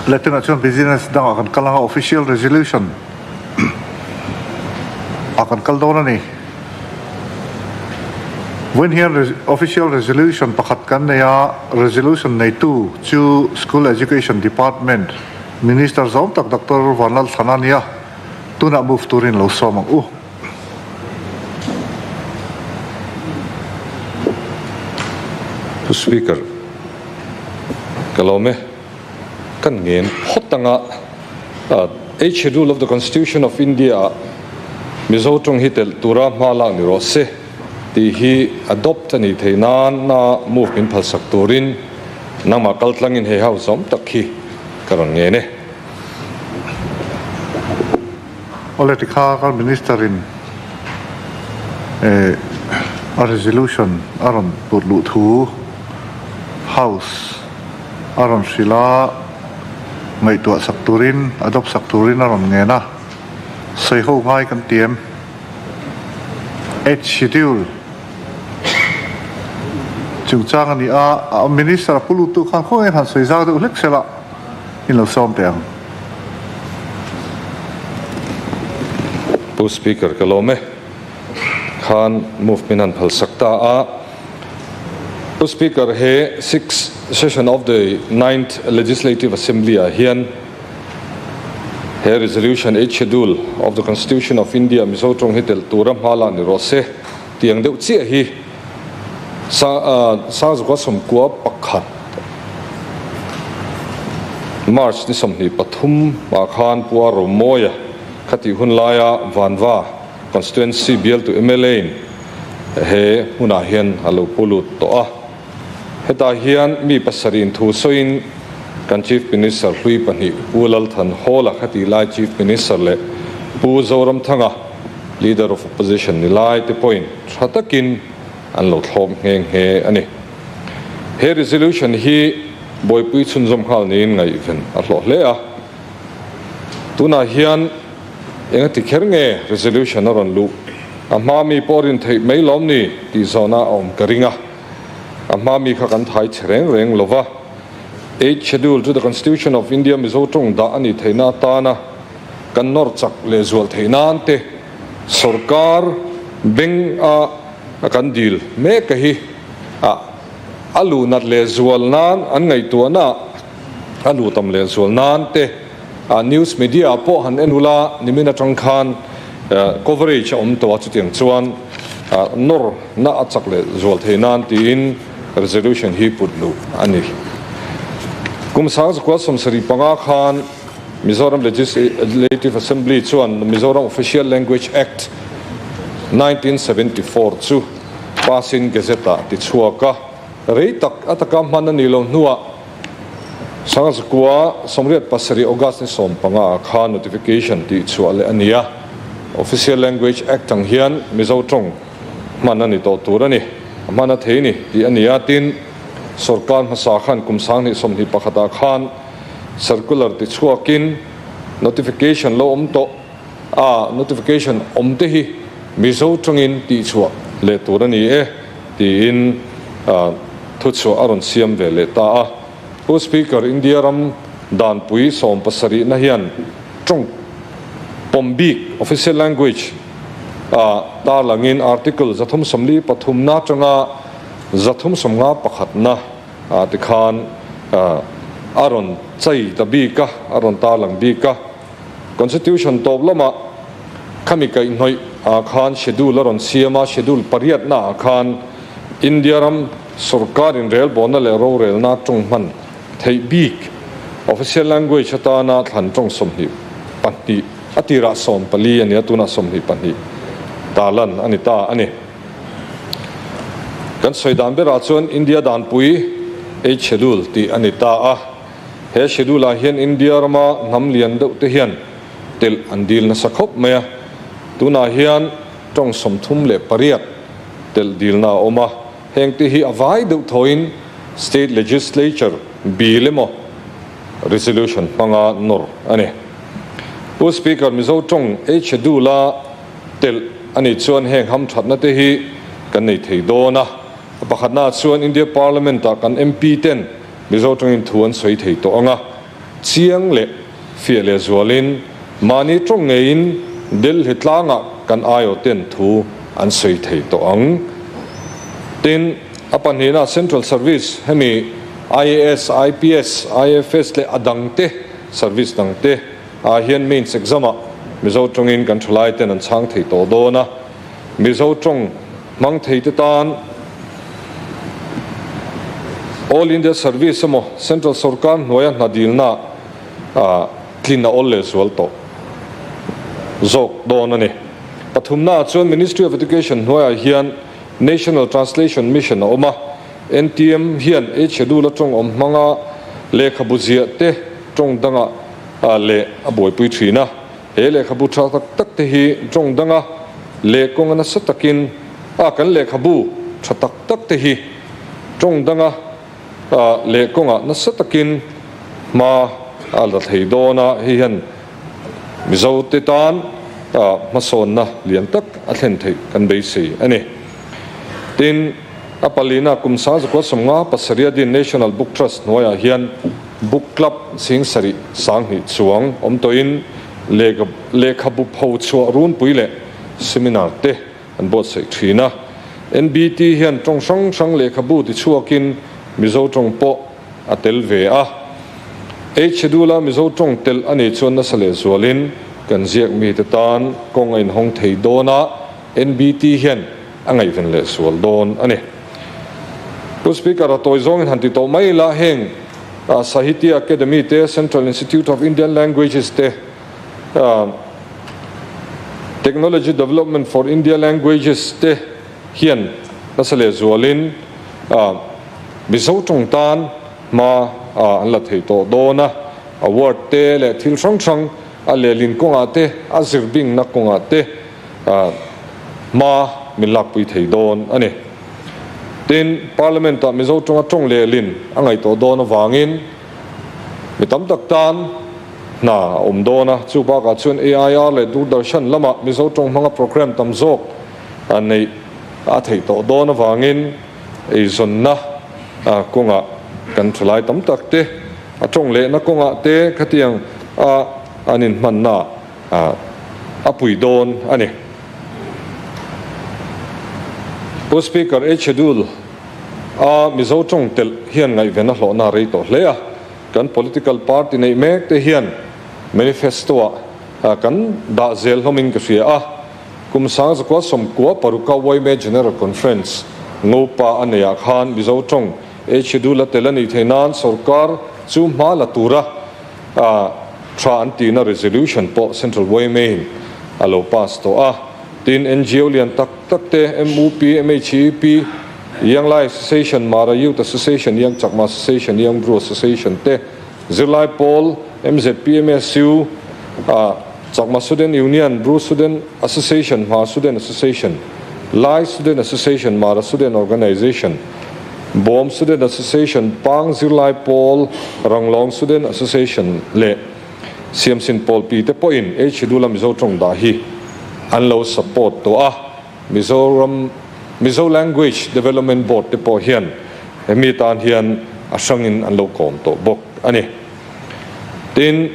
Le tunah chuan business dangah kan kal anga official resolution ah kan kal dawn a ni. Vawiin hian official resolution pakhat kan nei a, resolution neitu chu School Education Department Minister zawm tak Doctor Vanlalthlana a ni a, tunah move turin lo sawm ang u. Pu Speaker, ka lawm e. Kan ngen phawt anga Eighth Schedule of the Constitution of India ah Mizo tawng hi telh tura hma lak ni rawh se tih hi adopt a nih theih nan a move min phalsak turin nangmah kaltlangin hei house awm tak hi ka rawn ngen e. Awle tikha kan Minister in a resolution a rawn put luh thu House a rawn hrilh a, ngaihtuah sak turin, adopt sak turin a rawn ngen a, sawi ho ngai kan ti em? Eighth Schedule chungchang a ni a, Minister a pu lutu khan khawngaih in han sawi zau deuh hlek sela in lo sawm teh ang. Pu Speaker ka lawm e. Khan move min han phal sak ta a. Pu Speaker he sixth session of the ninth Legislative Assembly ah hian he resolution eighth schedule of the Constitution of India Mizo tawng hi telh tura hma lak ni rawh se tiang deuh chiah hi Sangzukua 11 March ni 23 ah khan Pu A Romawia khatih hun laia Vanva Constituency bialtu mla in he hmunah hian a lo pu lut tawh a. Hetah hian mi pasarih in thu sawiin kan Chief Minister hlui pahnih Pu Lalthan Hawla khatih lai Chief Minister leh Pu Zoramthanga Leader of Opposition ni lai te pawhin tha takin an lo thlawp nghe nghe a ni. He resolution hi buaipui chhunzawm nghal niin ngaihven a hlawh hle a. Tunah hian enga ti kher nge resolution a rawn luh? A hma mi pawh rin theih mai lawm ni tih zawhna a awm ka ring a. A hma mi kha kan thai che reng reng lo va. Eighth Schedule to the Constitution of India Mizo tawng dah a nih theihna atana kan nawr chak lehzual theih nan te sorkar beng a kan dil mek a hi a a luh nat lehzual nan an ngaihtuahna a luh tam lehzual nan te a news media ah pawh han en ula nimin atang khan coverage a awm tawh a chutiang chuan nawr na a chak lehzual theih nan tiin resolution hi put luh a ni. Kum 1975 khan Mizoram Legislative Assembly chuan Mizoram Official Language Act, 1974 chu pass-in Gazette-ah ti chhuak a, rei tak a taka hman a nih loh hnuah 1987 August ni 15 ah khan notification tih chhuah leh a ni a, Official Language Act ang hian Mizo tawng hman a ni tawh tur a ni, a hman a thei ni tih a ni a, tin, sorkar hmasa khan kum 2021 ah khan Circular ti chhuakin notification lo awm tawh a, notification awm te hi Mizo tawngin tihchhuah leh tur a ni e tiin thuchhuah a rawn siam ve leh ta a. Pu Speaker, India ram danpui 70 na hian tawng pawm bik, official language, a tarlangin Article 343 na atanga 351 na Ah tikhan a rawn chei ta bik a, a rawn tarlang bik a. Constitution tawp lamah khami kaihhnawih ah khan schedule a rawn siam a, schedule pariatna ah khan India ram sorkar inrelbawlna leh rorelna tawng hman theih bik official language atana thlan tawng 22 a tirah 14 a ni a, tunah 22 tarlan a ni ta a ni. Kan sawi dan berah chuan India danpui Eighth Schedule tih a ni ta a. He schedule ah hian India rama hnam lian deuh te hian telh an dil nasa khawp mai a. Tunah hian tawng 38 telh dilna a awm a. Heng te hi a vai deuh thawhin State Legislature bill emaw resolution hmanga nawr a ni. Pu Speaker, Mizo tawng Eighth Schedule a Telh a nih chuan heng hamthatna te hi kan nei thei dawn a. A pakhatnaah chuan India Parliament ah kan MP ten Mizo tangin thu an sawi thei tawh ang a. chiang leh fiah leh zualin mahni tawng ngeiin Delhi tlangah kan aiawhten thu an sawi thei tawh ang. Tin, a pahnihna Central Service hemi IAS, IPS, IFS leh a dangte service dangte ah hian Mains exam ah Mizo tawngin kan thalaiten an chhang thei tawh dawn a, Mizo tawng hmang thei te tan All India Service emaw Central Sorkar hnuaia hna dilna ah tlin a awl leh zual tawh zawk dawn a ni. Pathumna ah chuan Ministry of Education hnuaiah hian National Translation Mission a awm a, NTM hian Eight Schedule a tawng awm hmanga lehkhabu ziah te tawng danga leh a buaipui thin a. He lehkhabu tha tak tak te hi tawng danga leh kawnga nasa takin a kan lehkhabu tha tak tak te hi tawng danga leh kawngah nasa takin hma a la thei dawn a, hei hian Mizo te tan hmasawnna lian tak a thlen theih kan beisei a ni. Tin, a palina kum sangzakua sawmnga pasarih a din National Book Trust hnuaiah hian Book Club singsarih sanghnih chuang awm tawhin lehkhabu pho chhuah runpui leh seminar te an buatsaih thin a. NBT hian tawng hrang hrang lehkhabu tichhuakin Mizo tawng pawh a tel ve a. Eight Schedule-a Mizo tawng telh a nih chuan nasa lehzualin kan ziak mite tan kawng a inhawng thei dawn a, NBT hian a ngaihven lehzual dawn a ni. Pu Speaker, a tawi zawngin han ti tawh mai ila heng Sahitya Akademi te, Central Institute of Indian Languages te, Technology Development for India Languages te hian nasa lehzualin Mizo tawng tan hma an la thei tawh dawn a, award te leh thil hrang hrang a lehlin kawngah te, a zirbingna kawngah te hma min lakpui thei dawn a ni. Tin, Parliament-ah Mizo tawnga tawng lehlin a ngaih tawh dawn avangin mi tam tak tan hna a awm dawn a, chu bakah chuan AIR leh Doordarshan lamah Mizo tawng hmanga programme tam zawk neih a theih tawh dawn avangin eizawnna kawngah kan thalai tam tak te a tawng lehna kawngah te khatiang a an inhmanna a pui dawn a ni. Pu Speaker, Eight Schedule a Mizo tawng telh hian ngaihven a hlawhna a rei tawh hle a, kan political party neih mek te hian manifesto ah kan dah zel hlawmin ka hria a, Kum sangzakua sawmkua paruka yma General Conference Ngopa a neihah khan Mizo tawng Eight Schedule a tel a nih theih nan sorkar chu hma la tura tha an tihna resolution pawh Central yma in a lo pass tawh a. Tin, NGO lian tak tak te, MUP, MHEP, Young Lai Association, Mara Youth Association, Young Chakma Association, Young Bru Association te, Zirlai pawl, MZP, MSU, Chakma Student Union, Bru Student Association, Hmar Student Association, Lai Student Association, Mara Student Organization, Bawm Student Association, Pang Zirlai Pawl, Ranglawng Student Association leh Siamsin Pawlpi te pawhin Eight Schedule-a Mizo tawng dah hi an lo support tawh a. Mizoram Mizo Language Development Board te pawh hian hemi tan hian a hrangin an lo kawm tawh bawk a ni. Tin,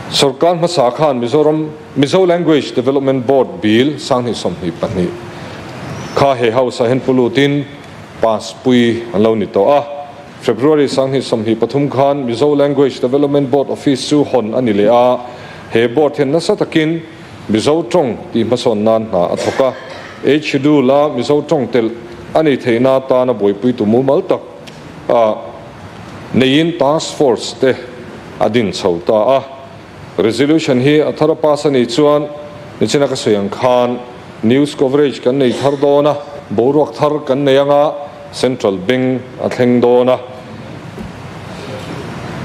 Sorkar hmasa khan Mizoram Mizo Language Development Board Bill 2022 kha he House ah hian pu lutin pass pui an lo ni tawh a. February 2023 khan Mizo Language Development Board Office chu hawn a ni leh a, he board hian nasa takin Mizo tawng tih hmasawn nan hna a thawk a. Eight Schedule a Mizo tawng telh a nih theihna atana buaipuitu mumal tak a neiin Task Force te a din chho ta a. Resolution hi a thar a pass a nih chuan nichina ka sawi ang khan news coverage kan nei thar dawn a, boruak thar kan nei anga Central Bank a thleng dawn a.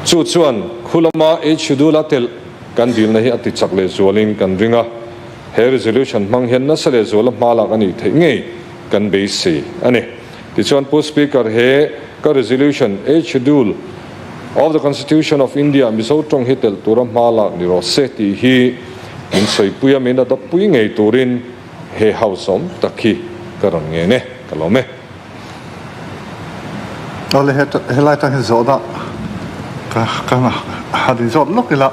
Chu chuan khu lama Eight Schedule a telh kan dilna hi a ti chak leh zualin kan ring a, he resolution hmang hian nasa leh zuala hma lak a nih theih ngei kan beisei a ni. Tichuan Pu Speaker he ka resolution Eight Schedule of the Constitution of India Mizo tawng hi telh tura hma lak ni rawh se tih hi min sawipui a, min adopt pui ngei turin he House awm tak hi ka rawn ngen e, ka lawm e. Awle helai tang hian zawhna ka ka han inzawt lawk ila,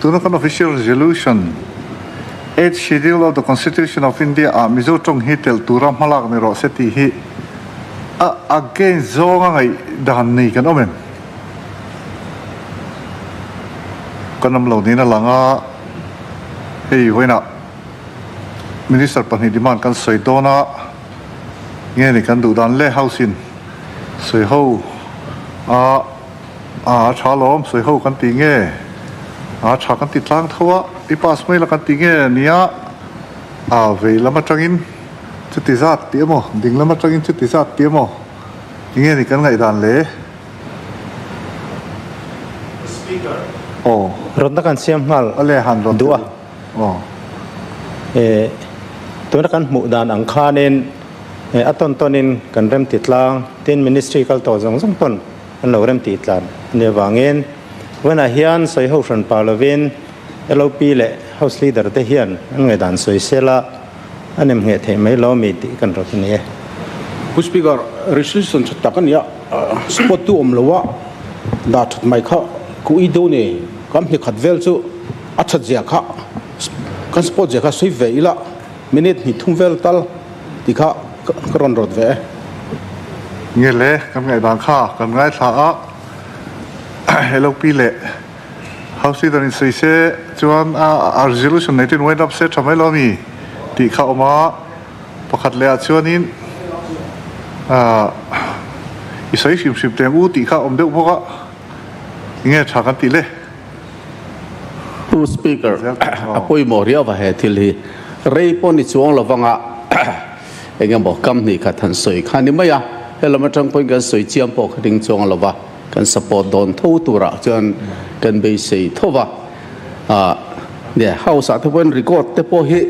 tuna kan official resolution Eighth Schedule of the Constitution of India ah Mizo tawng hi telh tura hmalak ni rawh se tih hi a against zawnga ngaih dan nei kan awm em? Kan awm lo niin a lang a, hei vawiinah Minister pahnih demand kan sawi dawn a, nge ni kan duh dan le House in sawi ho a a tha lawm sawi ho kan ti nge a tha kan ti tlang tho a i pass mai la kan ti nge nia a vei lam atangin chuti zat tih emaw ding lam atangin chuti zat tih emaw nge ni kan ngaih dan le. Speaker. Aw. Rawtna kan siam nghal Ale han rawt duh a. Aw. E, tuna kan hmuh dan ang khanin e, a tawn tawnin kan remti tlang, tin ministry kal tawh zawng zawng pawn an lo remti tlan a nih avangin vawiinah hian sawi ho hran par lovin LOP leh House Leader te hian an ngaihdan sawi sela a nem ngheh theih mai lo mi tih kan rawt a ni e. Pu Speaker, resolution tha tak a nia, spot tu awm lo a dah that mai kha ku i deuh ni, kam hni khat vel chu a that zia kha kan spot zia kha sawi ve ila minute hnih thum vel tal tih kha ka rawn rawt ve e. Nge le, kan ngaihdan kha kan ngaithla a, LOP leh House Leader in sawi se chuan a resolution nei ten wind up se tha mai lo ami tih kha a awm a, pakhat leh ah chuanin i sawi hrim hrim teng u tih kha a awm deuh bawk a, enge tha kan tih le? Pu Speaker, a pawimawh riau va he thil hi rei pawh ni chuang lo vanga eng emaw kam hnih khat han sawi kha ni mai a, helam atang pawhin kan sawi chiam pawh kha ding chuang lo va. Kan support dawn tho turah chuan kan beisei tho va, ah nia house ah te pawhin record te pawh hi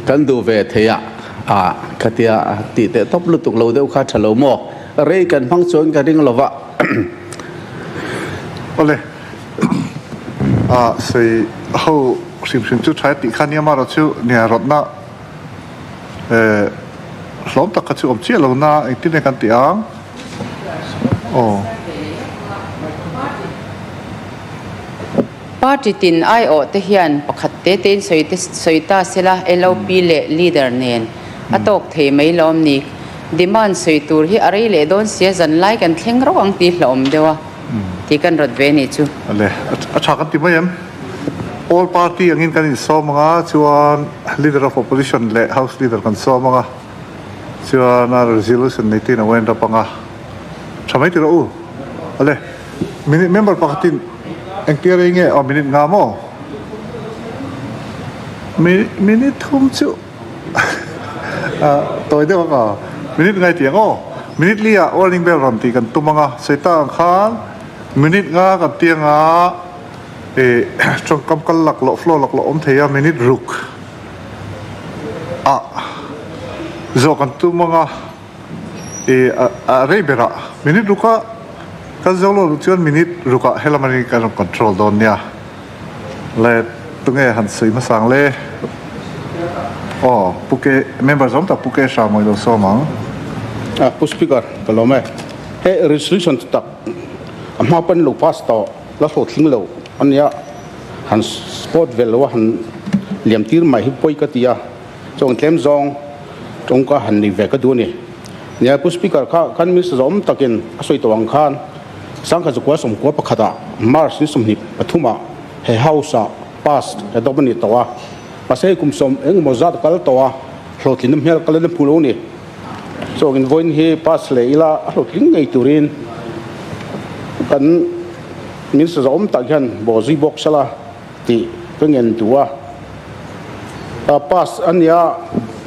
kan duh ve thei a, ah khatia tih teh tawp lutuk lo deuh kha tha lo maw, rei kan hmang chuan ka ring lo va. Awle, ah sawi ho hrim hrim chu tha tih kha nia marawh chu nia rawtna eh hlawm tak kha chu awm chiah lo na engtin nge kan tih ang. Aw. Party tin aiawh te hian pakhat te tein sawi te sawi ta sela LOP leh leader nen a tawk thei mai lawm ni. Demand sawi tur hi a rei leh dawn sia zan lai kan thleng rauh ang tih hlauhawm deuh a tih kan rawt ve nih chu. Ale, a tha kan ti mai em? All party angin kan insawm anga chuan leader of opposition leh house leader kan sawm anga. Chuan a resolution nei te in a wind up anga tha mai tirh u. Ale minute member pakhat in engtia rei nge aw minute nga maw? Minute thum chu tawi deuh ang a minute ngai tih ang aw. Minute li ah warning bell rawn tih kan tum anga sawi tak ang khan minute nga kan ti anga eh tawngkam kal laklawh flow laklawh awm thei a minute ruk. Ah zawh kan tum anga ih a rei berah minute rukah kan zo lo luh chuan minute rukah helam anih kan rawn control dawn nia le tunge han sawi hmasa ang le aw pu ke member zawng tak pu ke hra mawi lo sawm ang. Ah pu speaker ka lawm e he resolution chu tak a hma pawn lo pass tawh la hlawhtling lo ania. Han sport vel lo a han liam tir mai hi pawi ka ti a, chuan tlem zawng tawngka han nei ve ka duh a ni. Nia Pu Speaker kha kan Minister zawm takin a sawi tawh ang khan Sangkhat zakua sawmkua pakhatah March ni 23 ah he House ah pass adopt a ni tawh a, mahse hei kum sawm eng emaw zat a kal tawh a, hlawhtlinna hmel kal in a hmu lo a ni. Chuangin vawiin hi pass leh ila a hlawhtling ngei turin kan Min sazawm tak hian bawhzui bawk sela tih ka ngen duh a. Pass a nia,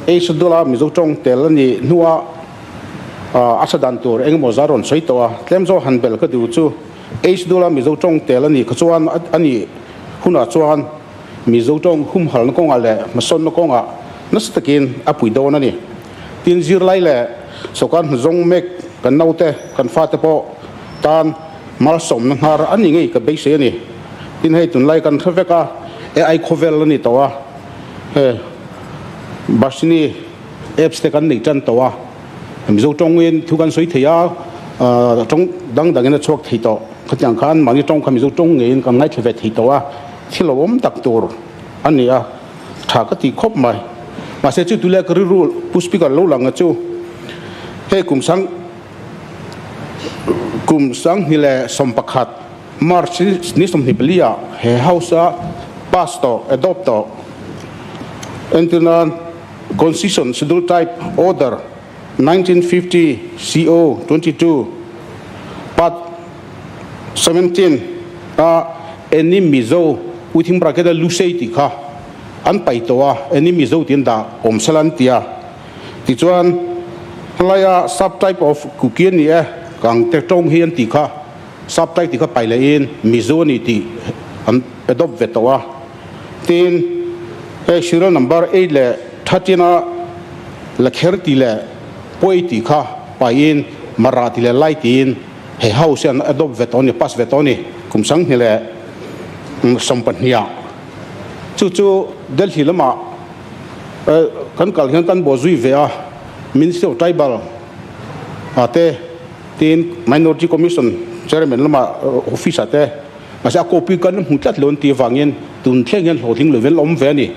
ei schedule a Mizo tawng tel a nih hnua a sa dan tur engemaw zar rawn sawi tawh a. Tlem zawk han bel ka duh chu ei schedule a Mizo tawng tel a nih kha chuan a nih hunah chuan Mizo tawng humhalna kawngah leh hmasawnna kawngah nasa takin a pui dawn a ni. Tin zirlai leh sawrkar hnazawng mek kan naute kan fate pawh tan Malsawmna hnar a ni ngei ka beisei a ni. Tin hei tunlai kan hre vek a, AI khawvel a ni tawh a, he Bashini apps te kan nei tan tawh a, Mizo tawngin thu kan sawi thei a, Tawng dang dangin a chhuak thei tawh. Khatiang khan mahni tawng kha Mizo tawng ngeiin kan ngaithla ve thei tawh a, thil awm tak tur a ni a, tha ka ti khawp mai. Mahse chu tule ka rilru Pu Speaker lo lang a chu hei kum sang kum 2011 March ni 24 ah he House a pass tawh adopt tawh entirnan Constitution Schedule Type Order 1950 CO 22 Part 17 a Any Mizo within bracket a Lusei tih kha an paih tawh a, Any Mizo tih an dah awm sela an ti a. Tichuan helaia sub-type of Kuki a ni e, Kangte tawng hi an tih kha sub-type tih kha paih lehin Mizo a ni tih an adopt ve tawh a. Tin, hei serial number eight leh 13 a Lakher tih leh Pawi tih kha paihin Mara tih leh Lai tiin he house hi an adopt ve tawh a ni, pass ve tawh a ni kum 2020 ah. Chu chu Delhi lamah kan kal hian kan bawhzui ve a, Ministry of Tribal ah te tin Minority Commission Chairman lamah office ah te Mahse a copy kan hmu tlat lo an tih avangin tun thleng hian hlawhtling lovin la awm ve a ni.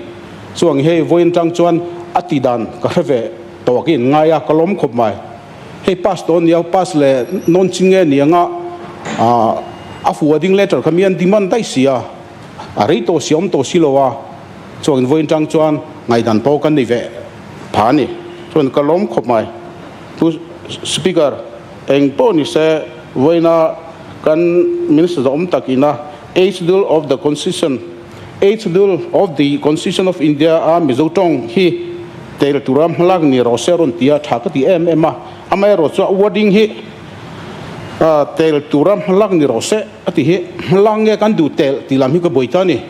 Chuang hei vawiin tang chuan a ti dan ka hre ve tawh ka in ngai a, ka lawm khawp mai. Hei pass tawh a nia, pass leh nawn chi nge ni anga a forwarding letter kha mi an demand daih si a, a rei tawh si a awm tawh si lo a, chuangin vawiin tang chuan ngaihdan pawh kan nei ve pha a ni. Chuan ka lawm khawp mai. Pu Speaker, eng pawh ni se vawiina kan Minister zawm tak ina Eighth Schedule of the Constitution, Eighth Schedule of the Constitution of India a Mizo tawng hi tel tura hmalak ni rawh se rawn ti a, tha ka ti em em a. Amaherawh chu a wording hi tel tura hmalak ni rawh se a ti hi hmalak nge kan duh tel tih lam hi ka buai ta a ni.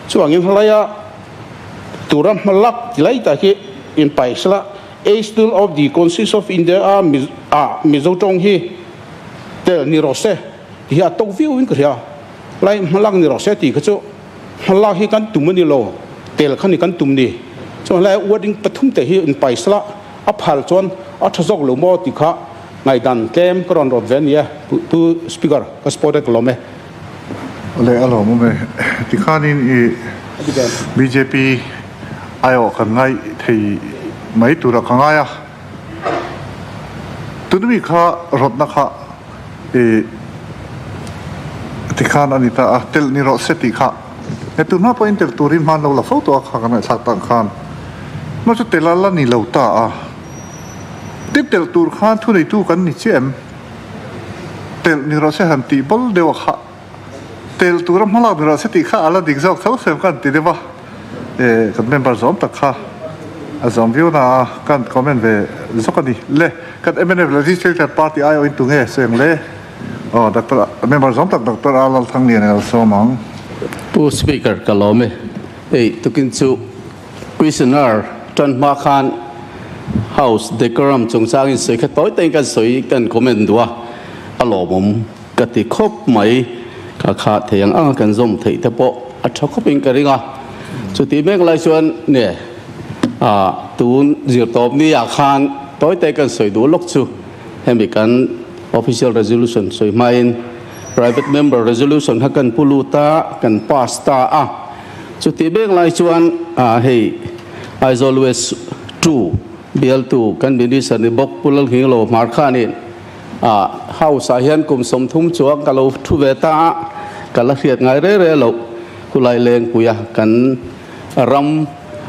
Chuvangin helaia tura hmalak ti lai tak hi inpaih sela Eighth Schedule of the Constitution of India a Mizo tawng hi tel ni rawh se tih hi a tawk viau in ka hria. Lai hmalak ni rawh se tih kha chu hmalak hi kan tum a ni lo, tel kha ni kan tum ni. Chuan helai wording pathum te hi inpai sela a phal chuan a tha zawk lo maw tih kha ngaihdan tlem ka rawn rawt ve a ni e. Pu Speaker, ka support e ka lawm e. Awle a lawmawm e. Tikhanin i bjp aiawh kan ngaih thei mai tura ka ngai a. Tunumi kha rawtna kha i tikhan a ni ta a, telh ni rawh se tih kha he tun hma pawhin telh turin hman lo la fo tawh a kha kan ngaihthlak tak khan hma chu telh a la ni lo ta a. Tin telh tur khan thuneitu kan ni chiah em? Telh ni rawh se han tih bawl deuh a kha. Tel tura hmalak ni rawh se tih kha a la dik zawk tho sem ka han ti deuh a, eh kan member zawm tak kha a zawm viau na a ka han comment ve zawk a ni. Le kan mnf Legislature Party aiawhin tunge seng le? Aw Doctor member zawm tak Doctor A Lalthanglian a lo sawm ang. Pu Speaker ka lawm e, hei tukin chu Questionnaire tan hma khan House decorum chungchangin sawi kha tawi tawiin kan sawi kan comment duh a, a lawmawm. Ka ti khawp mai, ka khah thei ang ang a kan zawm theih te pawh a tha khawpin ka ring a. Chutih mek lai chuan nge ah tun zirtawp ni ah khan tawite kan sawi duh lawk chu hemi kan official resolution sawi hmain private member resolution kha kan pu lut a, kan pass ta a. Chutih mek lai chuan ah hei Aizawl West ii bialtu kan minister ni bawk Pu Lalhinglo Hmar khanin A house ah hian kum 30 chuang ka lo thu ve ta a, ka la hriat ngai rei rei loh. Khulai lengpuia kan ram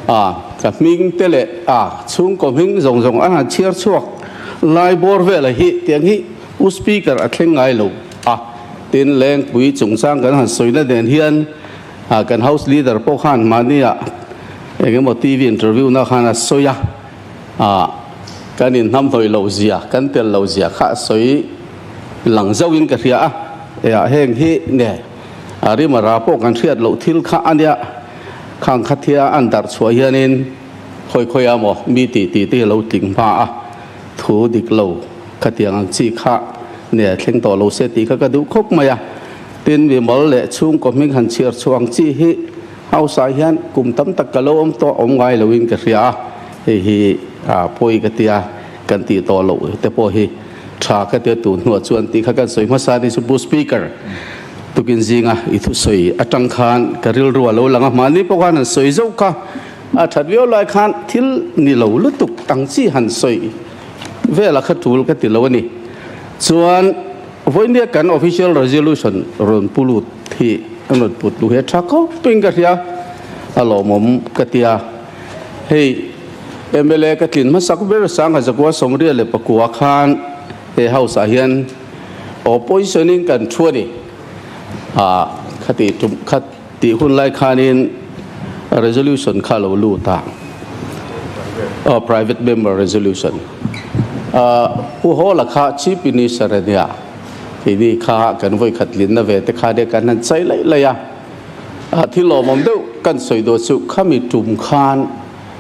a ka hming te leh a chhungkaw hming zawng zawng a han chhiar chhuak lai bawr vela hi tiang hi u speaker a thleng ngai lo a. Tin lengpui chungchang kan han sawina nen hian kan house leader pawh khan mahnia engemaw TV interview na khan a sawi a. Ah, kan inhnamhnawih loh zia, kan tel loh zia kha sawi lang zauhin ka hria a. Eah heng hi nge a rimara pawh kan hriat loh thil kha a nia. Khang kha thia an darh chhuah hianin khawi khawi a maw mi tih tih te hi lo tling hma a, thu dik lo khatiang ang chi kha nge thleng tawh lo se tih kha ka duh khawp mai a. Tin, mimal leh chhungkaw hming han chhiar chhuah ang chi hi House ah hian kum tam tak ka lo awm tawh awm ngai loin ka hria a, hei hi pawi ka tia kan tih tawh loh te pawh hi Tha ka tia tun hnuah chuan tih kha kan sawi hmasa ni chu Pu Speaker tukin zinga i thusawi atang khan ka rilru a lo lang a, mahni pawh khan han sawi zauh kha a that viau lai khan thil ni lo lutuk ang chi han sawi vel a kha tul ka ti lo a ni. Chuan vawinia kan official resolution rawn pu lut hi an rawn put luh hi a tha khawp in ka hria a lawmawm ka tia hei mla ka tlin hmasak ber Sangha Zakua 89 khan he house ah hian opposition in kan thu a ni ah khati tum khat tih hun lai khanin resolution kha lo lut a aw private member resolution ah Pu Hawla kha chief minister a nia keini kha kan vawi khat tlinna ve te kha nia kan han chai laih laih a ah thil lawmawm deuh kan sawi dawn chu khami tum khan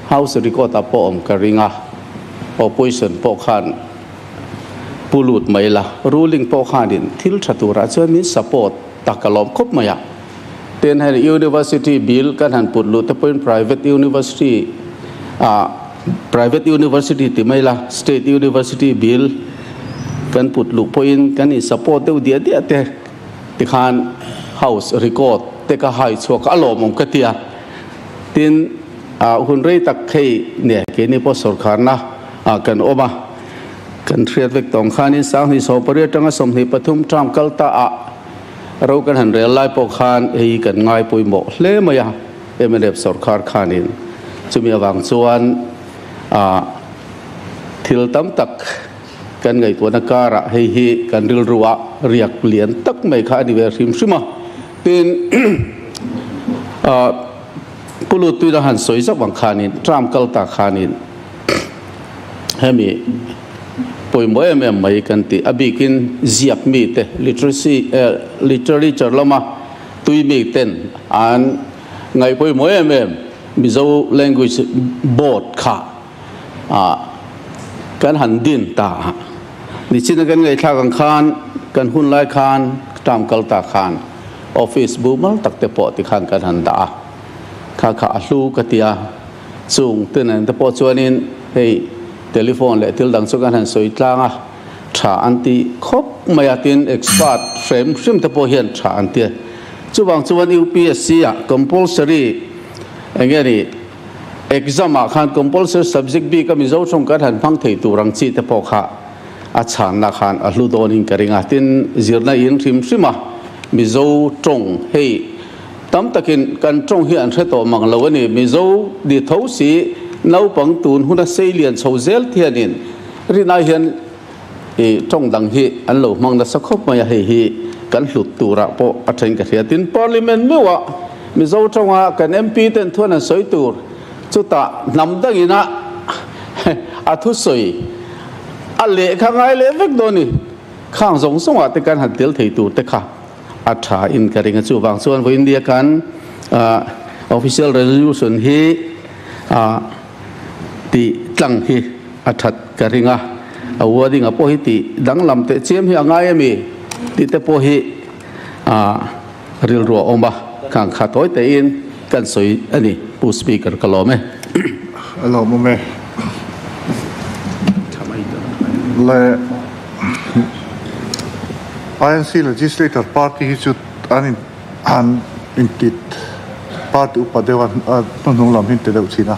house record ah pawh awm ka ring a opposition pawh khan Pu lut mai la, ruling pawh khanin thil tha turah chuan min support tak a lawm khawp mai a. Tin hei university bill kan han put luh te pawhin private university ah private university ti mai la state university bill kan put luh pawhin kan in support deuh diah diah te tikhan house record te ka hai chhuak a lawmawm ka ti a. Tin ah hun rei tak hei nia keini pawh sorkharna ah kan awm a. Kan hriat vek tawng khanin 2018 atanga 23 term kal ta ah ro kan han rel lai pawh khan hei kan ngai pawimawh hle mai a, mnf sorkar khanin chumi avang chuan ah thil tam tak kan ngaihtuahna karah hei hi kan rilru ah riak lian tak mai kha a ni ve hrim hrim a, tin ah Pu Lutuina han sawi zauh ang khanin term kal ta khanin. Hemi pawimawh em em mai kan tih a bikin ziak mite literacy literature lama tui mi ten an ngaih pawimawh em em Mizo language board kha ah kan han din ta a nichina kan ngaihthlak ang khan kan hun lai khan term kal ta khan office bumal tak te pawh tikhan kan han dah a kha kha a hlu ka ti a. Chung te nen te pawh chuanin hei telephone leh thil dang chu kan han sawi tlang a, tha an ti khawp mai a, tin expert hrem hrim te pawh hian tha an ti a. Chuvang chuan UPSC ah compulsory eng nge ni exam ah khan compulsory subject bik a Mizo tawng kan han hmang thei tur ang chi te pawh kha a chhanna khan a hlu dawnin ka ring a, tin zirna in hrim hrim a Mizo tawng hei Tam takin kan tawng hi an hre tawh mang lo a ni. Mizo ni tho si naupang tun huna sei lian chho zel thianin rinai hian i tawng dang hi an lo hmang nasa khawp mai a, hei hi kan hlut turah pawh a then ka hria. Tin, Parliament meuhah Mizo tawnga kan MP ten thuan an sawi tur chutah hnam dangin a a thusawi a lehkha ngai leh vek dawn a ni. Khang zawng zawngah te kan han tel thei tur te kha. A tha in ka ring a, chuvang chuan vawiin nia kan official resolution hi tih tlang hi a that ka ring a, a wording a pawh hi tih danglam teh chiam hi a ngai a mi tih te pawh hi rilru a awm a, khang kha tawi tein kan sawi a ni Pu Speaker ka lawm e. A lawmawm e. Le. INC Legislator Party hi chu an in an intit party upa deuh a hnuhnung lam hi an ti deuh thin a.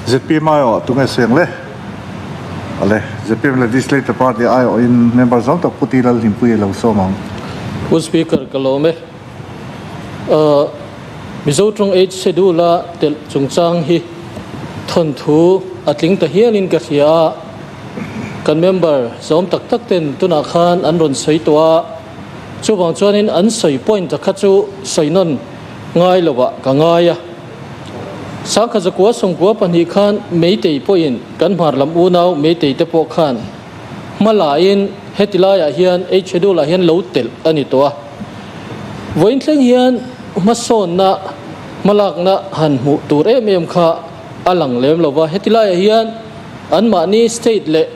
Zpm aiawh ah tunge seng le? Awle, zpm Legislator Party aiawhin member zawng tak Pu Ti Lalhlimpuii a lo sawm ang. Pu Speaker ka lawm e. Mizo tawng Eight Schedule a telh chungchang hi thawnthu a tling ta hialin ka hria a. Kan member zawm tak tak ten tunah khan an rawn sawi tawh a, chuvang chuanin an sawi point a kha chu sawi nawn ngai lovah ka ngai a. Sangkha zakua sawmkua pahnih khan Meitei pawhin kan hmar lam unau Meitei te pawh khan hma lain heti laiah hian eight schedule ah hian lo telh a ni tawh a. Vawiin thleng hian hmasawnna hmalakna han hmuh tur em em kha a lang lem lova, heti laiah hian Anmahni state leh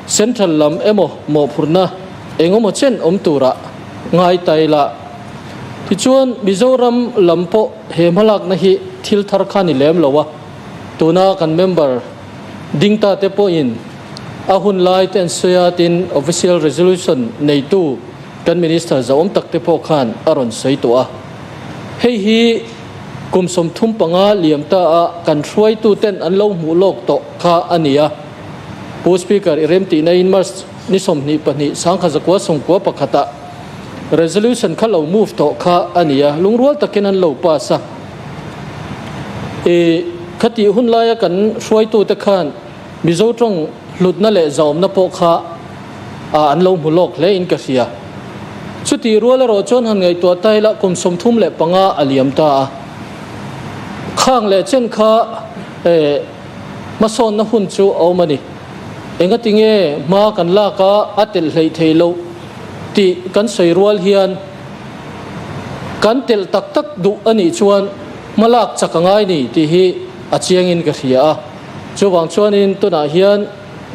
central lam emaw mawhphurhna engemaw chen awm turah ngai ta ila. Tichuan, Mizoram lam pawh he hmalakna hi thil thar kha ni lem lo a, tuna kan member ding ta te pawhin A hun lai te an sawi a, tin official resolution neitu kan Minister zahawm tak te pawh khan a rawn sawi tawh a. Hei hi kum 35 liam ta a kan hruaitu ten an lo hmuh lawk tawh kha a ni a. Pu Speaker i remtihna in March ni 22 1991 ah resolution kha lo move tawh kha a ni a, lungrual takin an lo pass a. I khatih hun laia kan hruaitu te khan Mizo tawng hlutna leh zahawmna pawh kha an lo hmu lawk hle in ka hria. Chutih rual erawh chuan han ngaihtuah ta ila kum 35 a liam ta a. Khang leh chen kha hmasawnna hun chu a awm a ni. Engati nge hma kan lak a, a telh hleih theih loh tih kan sawi rual hian kan telh tak tak duh a nih chuan hma lak chak a ngai ni tih hi a chiangin ka hria a. Chuvang chuanin tunah hian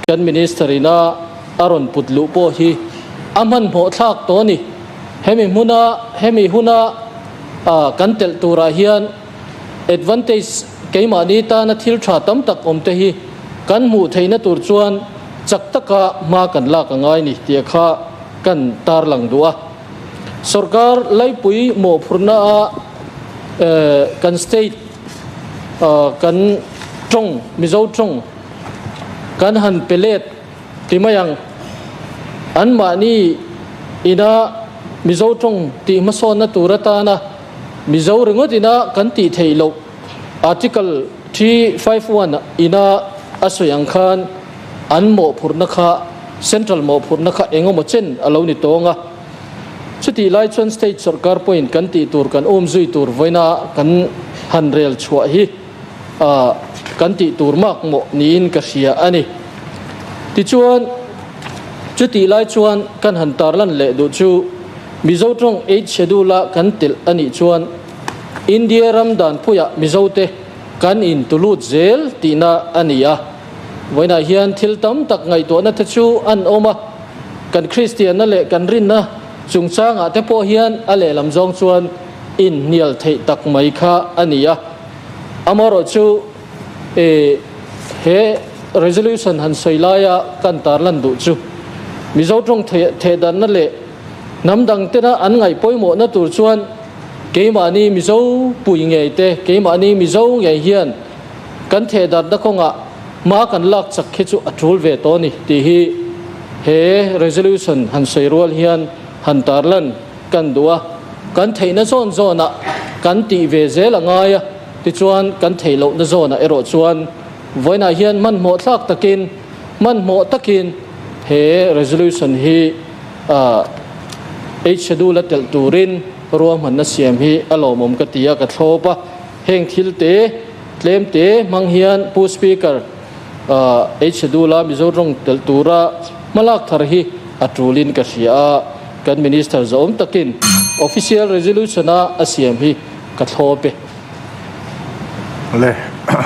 kan Minister ina a rawn put luh pawh hi a hmanhmawh thlak tawh a ni. Hemi hmuna hemi huna kan telh turah hian advantage keimahni tana thil tha tam tak awm te hi kan hmuh theihna tur chuan chak taka hma kan lak a ngai ni tih kha kan tarlang duh a. Sorkar laipui mawhphurhna a kan state kan tawng Mizo tawng kan han pe let ti mai ang. Anmahni ina Mizo tawng tih hmasawnna tur atana Mizo ringawt ina kan tih theih loh Article 351 ina a sawi ang khan an mawhphurhna kha Central mawhphurhna kha eng emaw chen a lo ni tawng a. Chutih lai chuan State sawrkar pawhin kan tih tur kan um zui tur vawiina kan han rel chhuah hi kan tih tur mak mawh niin ka hria a ni. Tichuan chutih lai chuan kan han tarlan leh duh chu Mizo tawng Eighth Schedule a kan telh a nih chuan India ram danpuiah Mizote kan intulut zel tihna a ni a. Vawiinah hian thil tam tak ngaihtuahna te chu an awm a, kan Kristianna leh kan rinna chungchangah te pawh hian a lehlam zawng chuan inhnial theih tak mai kha a ni a. Amaherawhchu he resolution han sawi laia kan tarlan duh chu Mizo tawng thehdanna leh Hnam dang tena an ngaih pawimawhna tur chuan keimahni Mizo pui ngei te, keimahni Mizo ngei hian kan thehdarhna kawngah hma kan lak chak khi chu a tul ve tawh a ni tih hi he resolution han sawi rual hian han tarlan kan duh a. Kan theihna zawn zawnah kan tih ve zel a ngai a, tichuan kan theih lohna zawnah erawh chuan vawiinah hian hmanhmawh thlak takin hmanhmawh takin he resolution hi Eight Schedule a telh turin ruahmanna siam hi a lawmawm ka ti a, ka thlawp a. Heng thil te tlem te hmang hian Pu Speaker, Eight Schedule a Mizo rawng telh tura hmalak thar hi a tulin ka hria a, kan Minister zawm takin Official Resolution a a siam hi ka thlawp e. Le,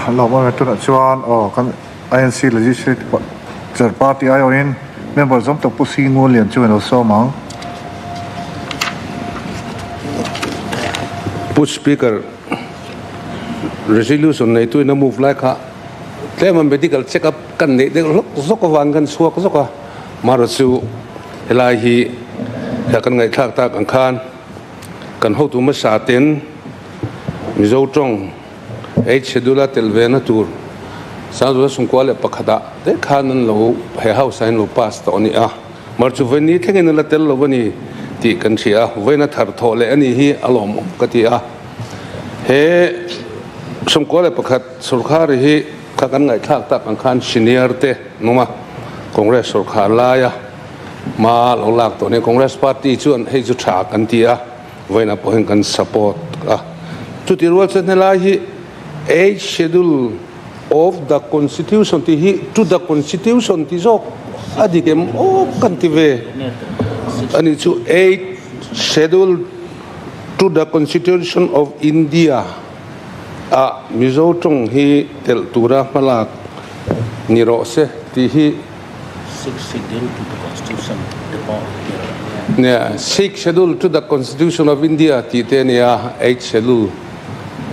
lawmawm e tunah chuan aw kan. INC Legislative Chair Party aiawhin member zawm tak Pu Si Ngun Lian chu in lo sawm ang. Pu Speaker, Resolution neitu in a move lai kha tlem a medical check up kan neih deuh hlawk zawk avang kan chhuak zawk a, marawh chu helai hi kan ngaihthlak tak ang khan kan hotu hmasa ten Mizo tawng Eight Schedule a tel ve na tur Sangzula 11 ah te khan an lo he house ah hian lo pass tawh a ni a, mar chu vawiin thlengin a la tel lo a ni tih kan hria a, vawiin a thar thawh leh a ni hi a lawmawm ka ti a. He 11 sorkar hi kha kan ngaihthlak tak ang khan senior te an awm a, Congress sorkar laia hma lo lak tawh a ni. Congress party chuan hei chu tha kan ti a. Vawiinah pawh hian kan support a. Chutih rual chuan helai hi Eighth Schedule of the Constitution tih hi to the Constitution tih zawk a dik em aw kan ti ve a nih chu. Eighth Schedule to the Constitution of India ah Mizo tawng hi telh tura hmalak ni rawh se tih hi. Sixth Schedule to the Constitution te pawh ti rawh nia. Nia, Sixth Schedule to the Constitution of India tih te a ni a, Eighth Schedule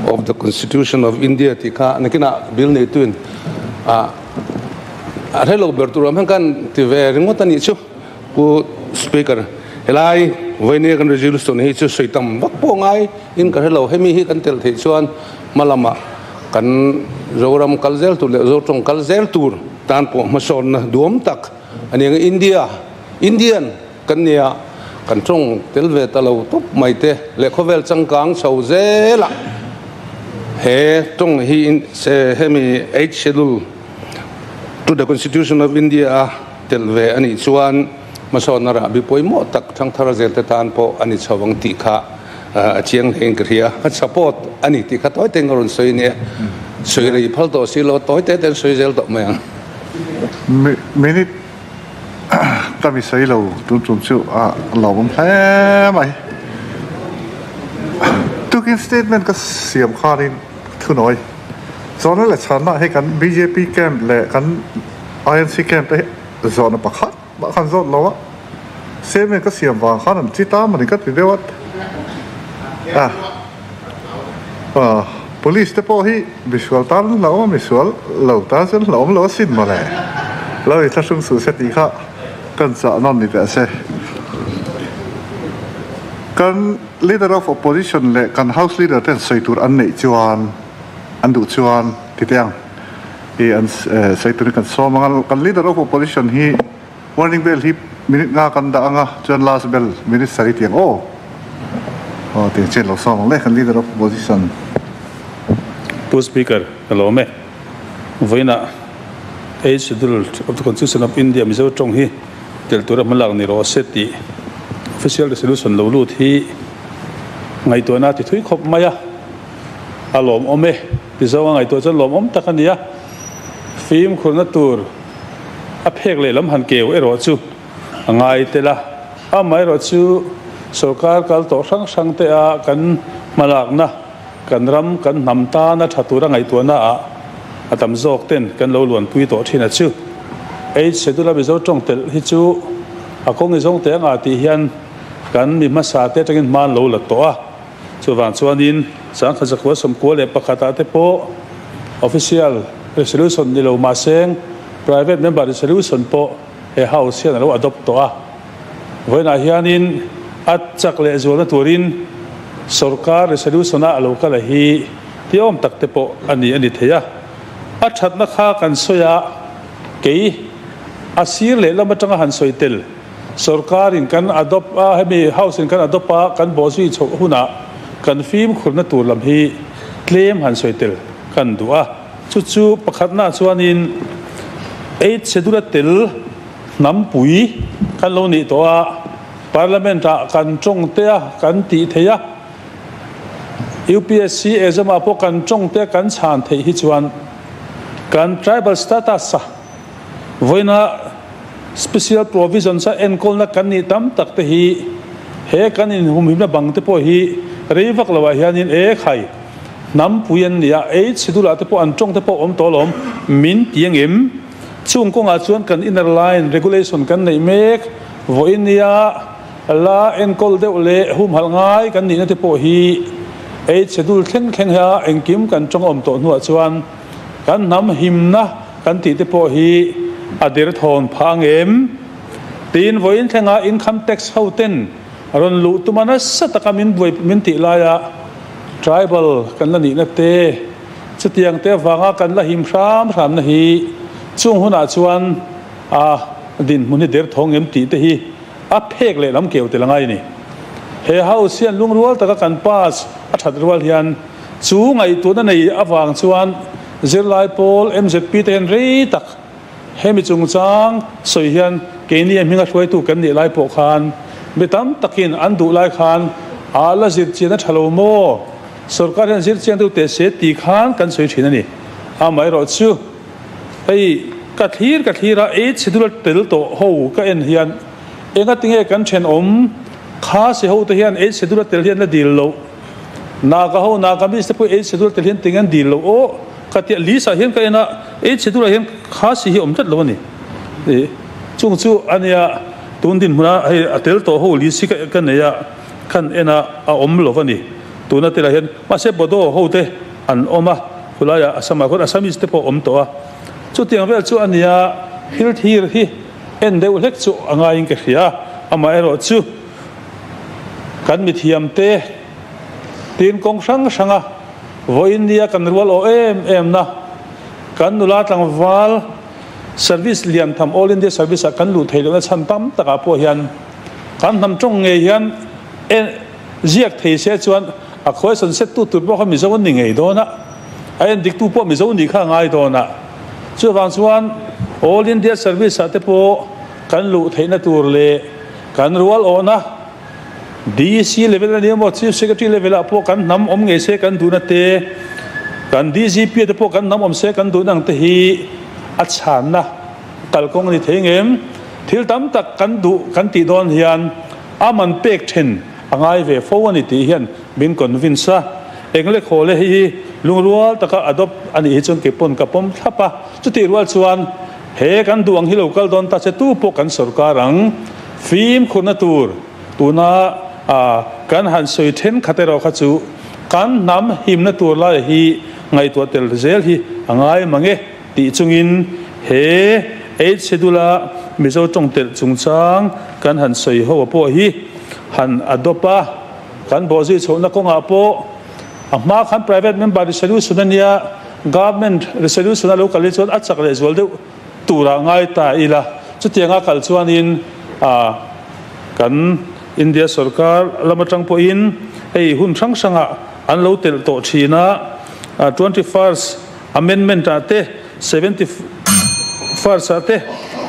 of the Constitution of India tih kha nakinah bill neituin a A hre lo ber tur awm hian kan ti ve ringawt a nih chu. Pu Speaker, helai vawinia kan resolution hi chu sawi tam vak pawh ngai in ka hre lo. Hemi hi kan telh theih chuan hma lamah kan Zoram kal zel tur leh Zotawng kal zel tur tan pawh hmasawnna duam tak a ni ang. India, Indian kan nia, kan tawng tel ve ta lo tawp mai te leh khawvel changkang chho zelah he tawng hi hemi Eighth Schedule to the Constitution of India a tel ve a nih chuan hmasawnna rahbi pawimawh tak thangthar zelte tan pawh a ni chho ang tih kha a chiang hle in ka hria. Ka support a ni tih kha tawi tein ka rawn sawi nia. Sawi rei phal tawh si lo, tawi te tein sawi zel tawh mai ang. Minute ka mi sawi lo tun tum chu a lawmawm hle mai. Tukin statement ka siam khanin thunawi Zawhna leh chhanna hi kan bjp camp leh kan INC camp te hi zawhna pakhat mah khan zawt lo a, statement ka siam vang khan an chi ta mawni ka ti deuh a. Ah, police te pawh hi misual tan an hlauhawm a, misual lo tan chuan hlauhawm lo asin mawle. Lo i thlahrung suh se tih kha kan chah nawn ni teh se. Kan Leader of Opposition leh kan House Leader ten sawi tur an neih chuan an duh chuan ti teh ang i an sawi turin kan sawm ang a, kan Leader of Opposition hi warning bell hi minute nga kan dah ang a, chuan last bell minute sarih tiang aw aw tiang chian lo sawm ang le kan Leader of Opposition. Pu Speaker, ka lawm e. Vawiinah Eighth Schedule of the Constitution of India Mizo tawng hi tel tura hmalak ni rawh se tih official resolution lo lut hi ngaihtuahna a ti thui khawp mai a, a lawmawm e ti zawnga ngaihtuah chuan lawmawm tak a ni a, fimkhurna tur a phek leh lam han keu erawh chu a ngai tel a, amaherawh chu sorkar kal tawh hrang hrang te a kan hmalakna Kan ram, kan hnam tana tha tura ngaihtuahna ah a tam zawk ten kan lo luanpui tawh thin a chu. Eight Schedule a Mizo tawng telh hi chu a kawng i zawng teh anga tih hian kan mi hmasa te atangin hma an lo la tawh a. Chuvang chuanin Sangkhat Zakua 11 ah te pawh Official Resolution ni lo mahseng Private Member Resolution pawh he House hian a lo adopt tawh a. Vawiinah hianin a chak leh zualna turin sorkar resolution-a a lo kal a hi ti awm tak te pawh a ni a ni thei a. A thatna kha kan sawi a, kei a sir leh lam atanga han sawi tel sorkarin kan adopt a, hemi House-in kan adopt a, kan bawhzui chhoh hunah kan fimkhurna tur lam hi tlem han sawi tel kan duh a. Chu chu pakhatnaah chuanin Eighth Schedule-a tel Hnampui kan lo nih tawh a, Parliament ah kan tawng te a kan tih theih a, UPSC exam ah pawh kan tawng te kan chhan theih hi chuan kan tribal status a vawiina special provisions a enkawlna kan nih tam tak te hi he kan inhumhimna bang te pawh hi rei vak lo ah hianin e khai hnampui an ni a, eight schedule ah te pawh an tawng te pawh awm tawh alawm min ti angem? Chung kawngah chuan kan inner line regulation kan neih mek vawiin nia la enkawl deuh leh humhalh ngai kan nihna te pawh hi eight schedule thleng thleng hia engkim kan tawng awm tawh hnuah chuan kan hnam himna kan tih te pawh hi a der thawn phah ang em? Tiin vawiin thlenga income tax ho ten rawn luh tuma nasa taka min buai min tih laia tribal kan la nihna te Chutiang te avanga kan la him hram hramna hi chung hunah chuan a dinhmun hi derthawng em tih te hi a phek leh lam keu tel a ngai a ni. He House hian lungrual taka kan pass a that rual hian chu ngaihtuahna nei avang chuan zirlai pawl MZP te hian rei tak hemi chungchang sawi hian keini a hminga hruaitu kan nih lai pawh khan mi tam takin an duh lai khan a la zirchian a tha lo maw? Sorkar hian zir chiang deuh teh se tih khan kan sawi thin a ni. Amaherawh chu hei ka thlir ka thlir a, eight schedule a tel tawh ho ka en hian enga tinge kan thenawm kha si ho te hian eight schedule a tel hian la dil loh. Naga ho Naga miss te pawh eight schedule a tel hian tinge an dil loh aw ka tia list ah hian ka en a eight schedule ah hian kha si hi awm tlat lo a ni. Chung chu a nia tun dinhmun a hei a tel tawh ho list hi ka nei a khan en a a awm lo a ni. Tuna te lah hian mahse Bodo ho te an awm a, khulaiah Assam ah khuan Assamese te pawh awm tawh a. Chutiang vel chu a nia. thil thir hi en deuh hlek chu a ngaiin ka hria a, amaherawhchu kan mithiamte tin kawng hrang hranga vawiin nia kan rual awh em em na kan nula tlangval service lian tham All India Service ah kan luh theih lohna chhan tam takah pawh hian kan hnam tawng ngei hian en ziak thei se chuan a khawisawn set tu tur pawh kha Mizo an ni ngei dawn a, a en dik tu pawh Mizo nih kha a ngai dawn a. Chuvang chuan All India Service ah te pawh kan luh theihna tur leh kan rual awhna DC level a ni emaw Chief Secretary level ah pawh kan hnam awm ngei se kan duhna te, kan DGP ah te pawh kan hnam awm se kan duhna ang te hi a chhanna kalkawng a ni thei ngem. Thil tam tak kan duh kan tih dawn hian a man pek then a ngai ve fo a ni tih hian min convince a. Engle khawle hei hi lungrual taka adopt a nih hi chuan kei pawn ka pawm thlap a. Chutih rual chuan he kan duh ang hi lo kal dawn ta che tu pawh kan sorkar ang fimkhurna tur tuna kan han sawi thenkhat erawh kha chu kan hnam himna tur lai hi ngaihtuah tel zel hi a ngai mang e tih chungin he Eighth Schedule-a Mizo tawng telh chungchang kan han sawi ho pawh hi han adopt a. Kan bawhzui chhohna kawngah pawh a hma khan private member resolution a nia, government resolution a lo kal hi chuan a chak leh zual deuh turah ngai ta ila. Chutianga kal chuanin kan India sorkar lam atang pawhin hei hun hrang hrangah an lo telh tawh thin a, 21st amendment ah te, 71st ah te,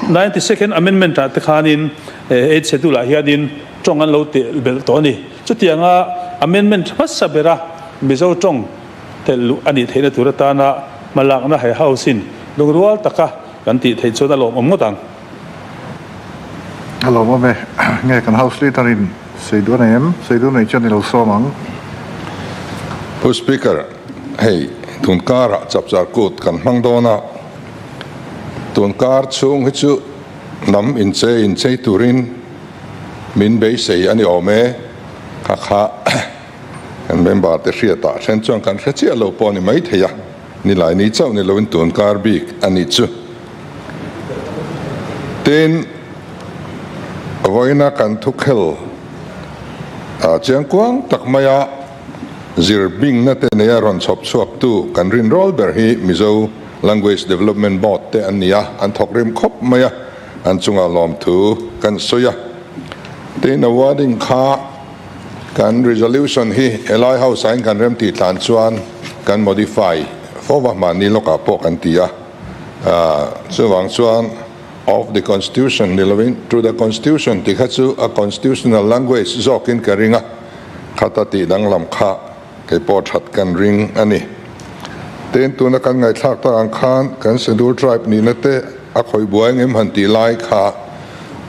92nd amendment ah te khanin eighth schedule ah hianin Tawng an lo telh belh tawh a ni. Chutianga amendment hmasa bera Mizo tawng telh luh a nih theihna tur atana hmalakna he House-in lungrual taka kan tih theih chuan a lawmawm ngawt ang. A lawmawm e. Nge kan House Leader-in sawi duh a nei em? Sawi duh nei chuan i lo sawm ang. Pu Speaker, hei tun karah chapchar kut kan hmang dawn a, tun kar chhung hi chu hnam inchei inchei turin Min beisei a ni awm e, kha kha kan member te hriatah then chuan kan hre chiah lo pawh a ni maithei a, nilai ni chauh ni loin tun kar bik a nih chu. Tin, vawiina kan thukhel chiangkuang tak maia zir bingna te neia rawn chhawp chhuaktu kan rinrawl ber hi Mizo Language Development Board te an ni a, an thawk rim khawp mai a. An chungah lawmthu kan sawi a, tin awarding kha kan resolution hi helai house ah in kan rem tih tlan chuan kan modify fo va mahni lawkah pawh kan ti a, chuvang chuan of the constitution ni lovin to the constitution tih kha chu a constitutional language zawkin ka ring a, khata tih danglam kha Kei pawh that kan ring a ni. Tin, tuna kan ngaihthlak tak ang khan kan Schedule Tribe nihna te a khawih buai engem han tih lai kha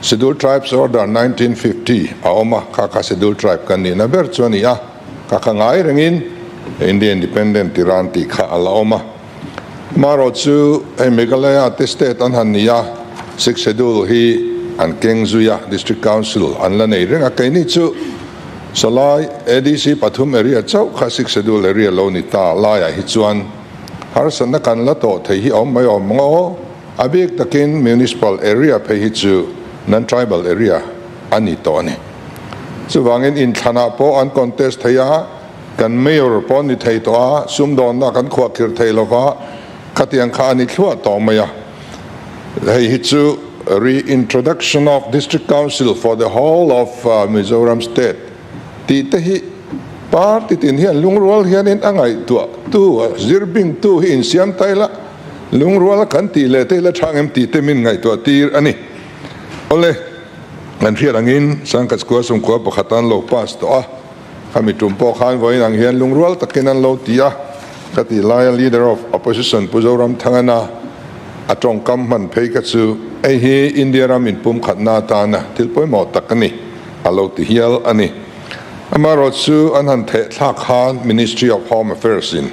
Schedule Tribes Order 1950 a awm a, kha kha Schedule Tribe kan nihna ber chu a ni a, kha kha ngai rengin India Independent Iran tih kha a la awm a. Marawh chu hei Meghalaya te state an han ni a, Sixth Schedule hi an keng zui a, District Council an la nei reng a, keini chu Salai ADC pathum area chauh kha Sixth Schedule area lo ni ta laiah hi chuan harsatna kan la tawh thei hi a awm mai awm ang aw. A bik takin Municipal area phei hi chu non-tribal area a ni tawh a ni. Chuvangin inthlanah pawh an contest thei a, kan Mayor pawh ni thei tawh a, sumdawnna kan khuahkhirh thei lova, khatiang kha a ni thluah tawh mai a. Hei hi chu Reintroduction of District Council for the whole of Mizoram State tih te hi party tin hian lungrual hianin a ngaihtuah tu, a zir bing tu hi insiam ta ila, lungrual kan tih leh te ila tha ngem tih te min ngaihtuah tir a ni. Awle, kan hriat angin Sangkachkua Sumkua pakhat an lo pass tawh a. Khami tum pawh khan vawiin ang hian lungrual takin an lo ti a, ka tih laia Leader of Opposition Pu Zoramthangana a tawngkam hman phei kha chu hei hi India ram inpumkhatna atana thil pawimawh tak a ni, a lo ti hial a ni. Amaherawh chu an han theh thlak khan Ministry of Home Affairs in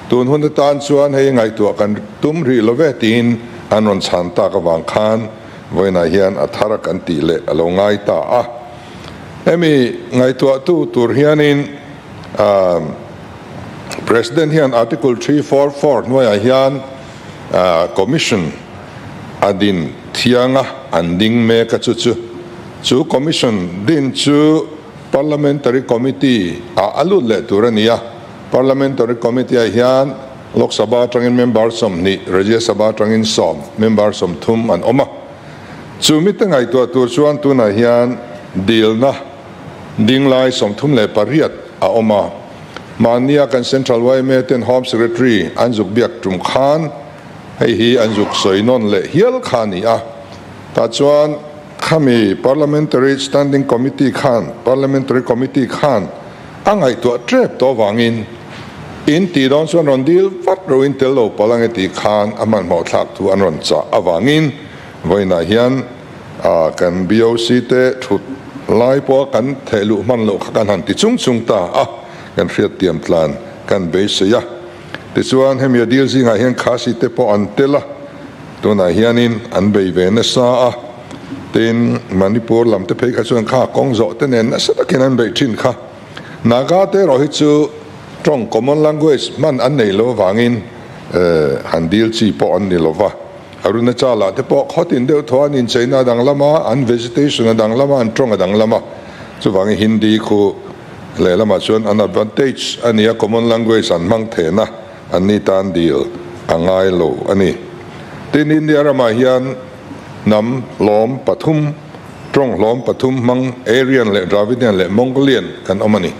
tun hun atan chuan hei ngaihtuah kan tum rih lo ve tiin an rawn chhan tak avang khan vawiinah hian a thar a kan tih leh a lo ngai ta a. Hemi ngaihtuahtu tur hianin President hian Article 344 hnuaiah hian Commission a din thiang a, an ding mek a chu chu. Chu Commission din chu Parliamentary Committee ah a lut leh tur a ni a, Parliamentary Committee ah hian Lok Sabha atangin member 20, Rajya Sabha atangin sawm, member 30 an awm a. Chu mite ngaihtuah tur chuan tunah hian dilna dinglai 38 a awm a. Mahnia kan Central yma ten Home Secretary an zuk biak tum khan hei hi an zuk sawi nawn leh hial kha a ni a. Tah chuan khami Parliamentary Standing Committee khan, Parliamentary Committee khan a ngaihtuah tep tawh avangin in tih dawn chuan rawn dil vat ro in tel lo palh ange tih khan a hmanhmawh thlak thu an rawn chah avangin vawiinah hian Kan BOC te thut lai pawha kan theh luh hman loh kha kan han ti chung chung ta a, kan hriattiam tlan kan beisei a. Tichuan hemi a dil zingah hian Khasi te pawh an tel a, tunah hianin an bei ve nasa a. Tin, Manipur lam te phei kha chuan kha kawng zawh te nen nasa takin an beih thin kha. Naga te erawh hi chu tawng common language hman an nei lo avangin han dil chi pawh an ni lova. Arunachala te pawh khawtin deuh thaw an incheina a danglam a, an vegetation a danglam a, an tawng a danglam a. Chuvangin Hindi khu lehlamah chuan an advantage a ni a, common language an hmang then a, an ni tan dil a ngai lo a ni. Tin, India ramah hian hnam hlawm pathum, tawng hlawm pathum hmang Aryan leh Dravidian leh Mongolian kan awm a ni.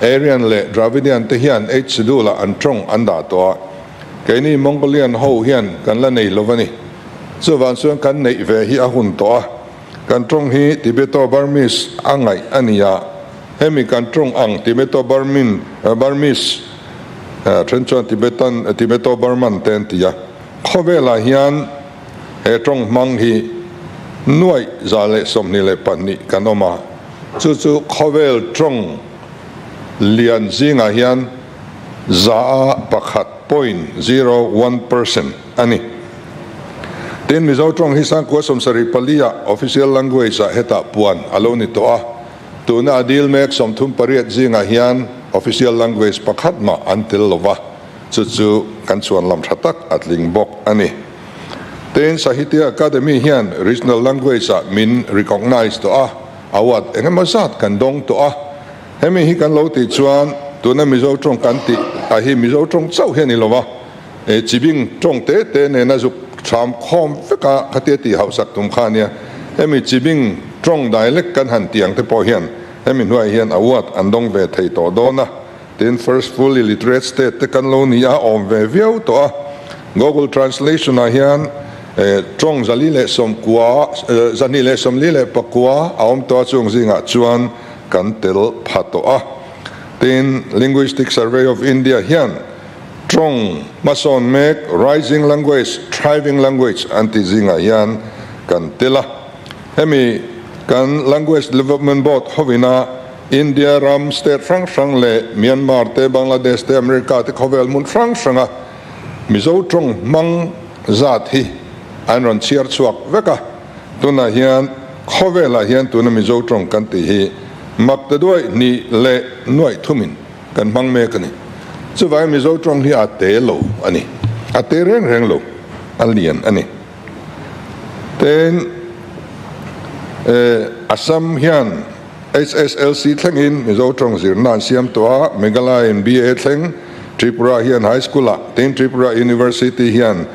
Aryan leh Dravidian te hian Eighth Schedule-ah an tawng an dah tawh a, Keini Mongolian ho hian kan la nei lo a ni. Chuvang chuan kan neih ve hi a hun tawh a. Kan tawng hi Tibeto-Burmese a ngaih a ni a. Hemi kan tawng ang Tibeto-Burmin, Burmese, then chuan Tibetan, Tibeto-Burman te an ti a. Khawvelah hian he tawng hmang hi nuaih 122 kan awm a. Chu chu khawvel tawng lian zingah hian 1.01% a ni. Tin, Mizo tawng hi Sangkua 74 ah official language ah hetah puan a lo ni tawh a, tuna a dil mek 38 zingah hian official language pakhat mah an tel lo va, chu chu kan chhuan lam tha tak a tling bawk a ni. Tin, Sahitya Akademi hian regional language ah min recognise tawh a, award engemaw zat kan dawng tawh a, Hemi hi kan lo tih chuan tuna Mizo tawng kan tih a hi Mizo tawng chauh hi a ni lo va, e chibing tawng te te nena zuk hram khawm vek a khatia tih hauhsak tum kha a nia. Hemi chibing tawng dialect kan han tih ang te pawh hian hemi hnuaiah hian award an dawng ve thei tawh dawn a. Tin, first fully literate state te kan lo ni a, awm ve viau tawh a. Google Translation ah hian tawng 490, 249 a awm tawh a, chung zingah chuan kan tel pha tawh a. Tin, Linguistic Survey of India hian tawng hmasawn mek, rising language, thriving language an tih zingah hian kan tel a. Hemi kan Language Development Board hovina India ram state hrang hrang leh Myanmar te, Bangladesh te, America te khawvel hmun hrang hranga Mizo tawng hmang zat hi an rawn chhiar chhuak vek a. Tunah hian khawvelah hian tuna Mizo tawng kan tih hi mak ta duai hnih leh nuaih thumin kan hmang mek a ni. Chuvangin Mizo tawng hi a te lo a ni. A te reng reng lo, a lian a ni. Tin, Assam hian HSLC thlengin Mizo tawng zirna an siam tawh a, Meghalaya-in BA thleng, Tripura hian High School-ah, tin Tripura University hian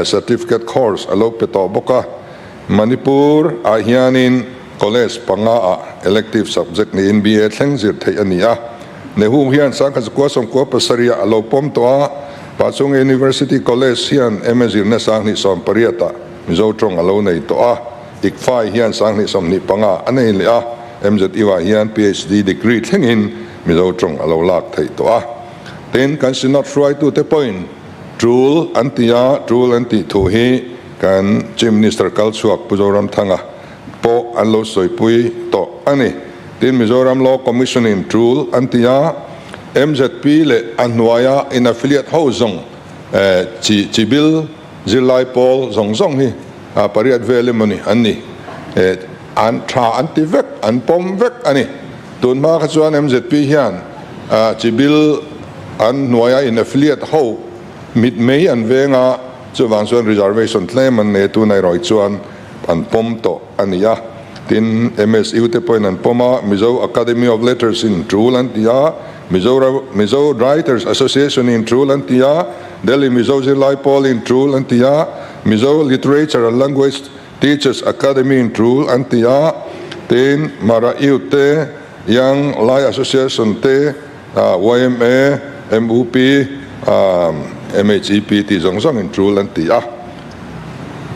Certificate Course a lo pe tawh bawk a. Manipur-ah hianin College panga-ah Elective Subject niin BA thleng zir theih a ni a. Nehu hian 1997-ah a lo pawm tawh a, Pachung University College hian MA zirna 2018-ah Mizo tawng a lo nei tawh a. ICFAI hian 2025 a nei leh a, MZU-ah hian PhD degree thlengin Mizo tawng a lo lak theih tawh a. Tin, kan Synod hruaitute pawhin tul an ti a, tul an tih thu hi kan Chief Minister kal chhuak Pu Zoramthanga pawh an lo sawipui tawh a ni. Tin, Mizoram Law Commission-in tul an ti a, MZP leh a hnuaia in affiliate ho zawng chi chi bil zirlai pawl zawng zawng hi pariat vel emaw ni an ni. An tha an ti vek, an pawm vek a ni. Tun hma kha chuan MZP hian chi bil an hnuaia in affiliate ho mitmei an veng a. Chuvang chuan reservation tlem an nei a, tunah erawh hi chuan an pawm tawh a ni a. Tin, MSU te pawhin an pawm a, Mizo Academy of Letters in tul an ti a, Mizo Mizo Writers Association in tul an ti a, Delhi Mizo Zirlai Pawl in tul an ti a, Mizo Literature and Language Teachers Academy in tul an ti a, tin, Mara Youth te, Young Lai Association te, yma, mup, MHEP tih zawng zawng in tul an ti a.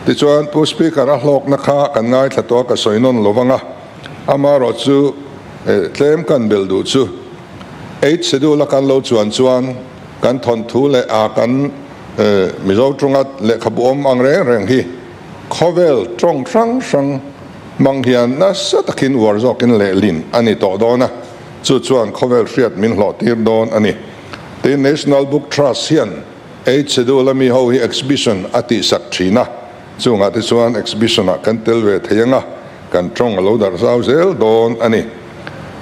Tichuan, Pu Speaker a hlawkna kha kan ngaithla tawh a, ka sawi nawn lo vang a, amaherawh chu tlem kan belh duh chu Eighth Schedule a kan lo chuan chuan kan thawnthu leh a kan Mizo tawnga lehkhabu awm ang reng reng hi khawvel tawng hrang hrang hmang hian nasa takin uar zawkin lehlin a ni tawh dawn a. Chu chuan khawvel hriat min hlawh tir dawn a ni. Tin, National Book Trust hian Eighth Schedule a mi ho hi exhibition a tihsak thin a, chungah te chuan exhibition ah kan tel ve thei ang a, kan tawng a lo darh zau zel dawn a ni.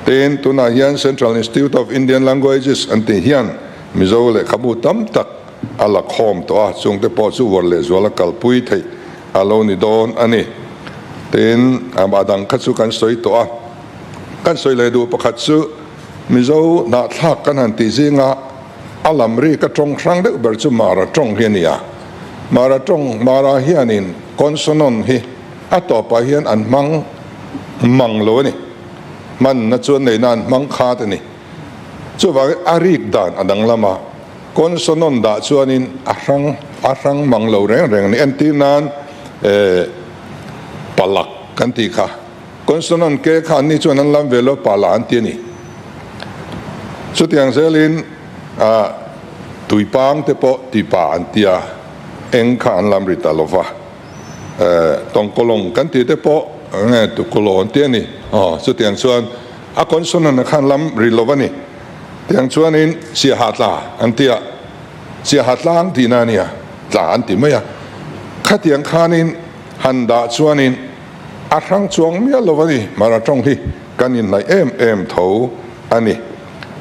Tin, tunah hian Central Institute of Indian Languages an tih hian Mizo lehkhabu tam tak a la khawm tawh a, chungte pawh chu uar lehzual a kalpui theih a lo ni dawn a ni. Tin, a dang kha chu kan sawi tawh a. Kan sawi leh duh pakhat chu Mizo hnahthlak kan han tih zinga a lam ri ka tawng hrang deuh ber chu Mara tawng hi a ni a. Mara tawng, Mara hianin consonant hi a tawpah hian an hmang mang lo a ni. Hmanna chuan neihna an hmang khat a ni. Chuvangin a rik dan a danglam a, consonant dah chuanin a hrang a hrang mang lo reng reng a ni. Entir nan eh palak kan tih kha. Consonant ke kha anni chuan an lam ve lo pala an ti a ni. Chutiang zelin ah tuipang te pawh tipa an ti a, eng kha an lam ri ta lo va. Eh tawngkawlawng kan tih te pawh nge tukawlaw an ti a ni. Aw chutiang chuan a consonant kha an lam ri lo va ni. Tiang chuanin siaha tla an ti a, siaha tlang tihna a nia, tla an ti mai a. Khatiang khanin han dah chuanin. A hrang chuang miah lo a ni, Mara tawng hi kan inhnaih em em tho a ni.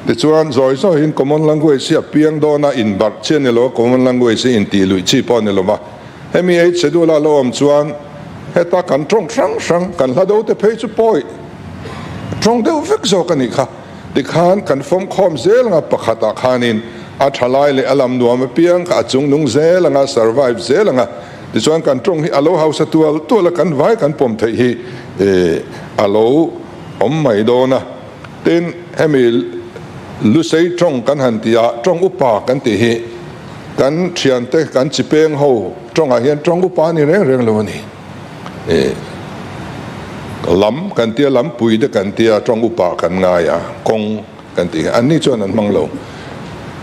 Tichuan, zawi zawiin common language hi a piang dawn a, inbarh chi a ni lo a, common language hi intih luih chi pawh a ni lo va. Hemi eight schedule a lo awm chuan heta kan tawng hrang hrang, kan hla do te phei chu pawi tawng deuh vek zawk a nih kha. Tikhan kan fawmkhawm zel anga pakhatah khanin a tha lai leh a lam nuam apiang kha a chungnung zel anga, survive zel anga. Tichuan kan tawng hi a lo hausa tual tual a, kan vai kan pawm theih hi a lo awm mai dawn a. Tin, hemi Lusei tawng kan han tih a, tawng upa kan tih hi kan thiante, kan chipeng ho tawngah hian tawng upa a ni reng reng lo a ni. Lam kan tia, lampui te kan tia, tawng upa kan ngai a, kawng kan tih hi anni chuan an hmang lo.